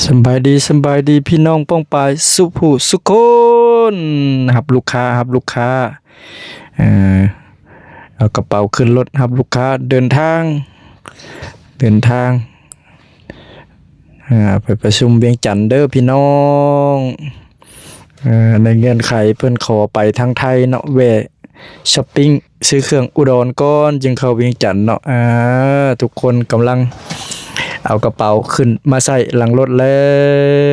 ສະບາຍດີ ສະບາຍດີ ພີ່ນ້ອງປ້ອງປາຍ ສຸຜູ້ສຸຄົນ. ຮັບລູກຄ້າ ຮັບລູກຄ້າ ເອີ ເອົາກະເປົາຂຶ້ນລົດ ຮັບລູກຄ້າ ເດີນທາງ ເດີນທາງ ເອີ ໄປປະຊຸມວຽງຈັນເດີພີ່ນ້ອງ. ເອີ ໃນເງື່ອນໄຂເພິ່ນຂໍໄປທາງໄທເນາະ ແວ່ ຊັອບປິງຊື້ເຄື່ອງອຸດອນກ່ອນ ຈຶ່ງເຂົ້າວຽງຈັນເນາະ. ອ່າ ທຸກຄົນກຳລັງເອົາກະເປົາຂຶ້ນມາໃສ່ຫຼັງລົດແລ້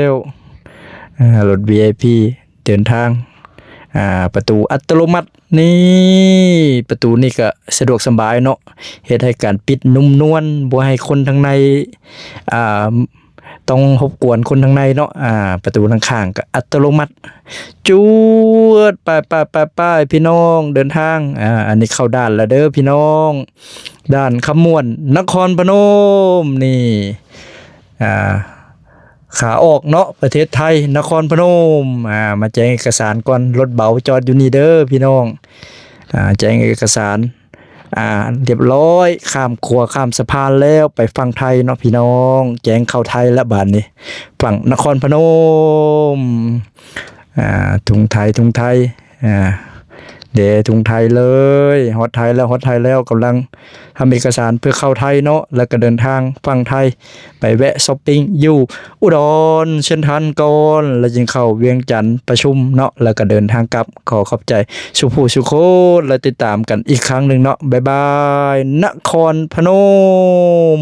ວ. ອ່າ ລົດ ວີໄອພີ ເດີນທາງ ອ່າ ປະຕູອັດຕະໂລມັດ. ນີ້ ປະຕູນີ້ກະສະດວກສະບາຍເນາະ ເຮັດໃຫ້ການປິດນຸ້ມນວນ ບໍ່ໃຫ້ຄົນທາງໃນ ອ່າ ຕ້ອງລົບກວນຄົນທາງໃນເນາະ. ອ່າ ປະຕູທາງຂ້າງກໍອັດຕະໂລມັດ ຈວດ ໄປໆໆໆ ພີ່ນ້ອງເດີນທາງ. ອ່າ ອັນນີ້ເຂົ້າດ່ານແລ້ວເດີພີ່ນ້ອງ ດ່ານຄຳມ່ວນ ນະຄອນພະນົມ. ນີ້ ອ່າ ຂາອອກເນາະ ປະເທດໄທ ນະຄອນພະນົມ. ອ່າ ມາແຈ້ງເອກະສານກ່ອນ ລົດເບົາຈອດຢູ່ນີ້ເດີພີ່ນ້ອງ. ອ່າ ແຈ້ງເອກະສານ ອ່າ ຮຽບຮ້ອຍ ຂ້າມຂົວຂ້າມສະພານແລ້ວ ໄປຝັ່ງໄທເນາະພີ່ນ້ອງ. ແຈ້ງເຂົ້າໄທລະບາດນີ້ ຝັ່ງນະຄອນພະນົມ. ອ່າ ທຸງໄທ ທຸງໄທ ອ່າ ເດ ທຸງໄທເລີຍ ຮອດໄທແລ້ວ ຮອດໄທແລ້ວ ກຳລັງທຳເອກະສານເພື່ອເຂົ້າໄທເນາະ ແລ້ວກໍເດີນທາງຝັ່ງໄທ ໄປແວະຊັອບປິງຢູ່ອຸດອນເຊັນທຣານກ່ອນ ແລ້ວຈຶ່ງເຂົ້າວຽງຈັນປະຊຸມເນາະ ແລ້ວກໍເດີນທາງກັບ. ຂໍຂອບໃຈສູ່ຜູ້ສູ່ຄົນ ແລະ ຕິດຕາມກັນອີກຄັ້ງໜຶ່ງເນາະ. ບາຍບາຍ ນະຄອນພະນົມ.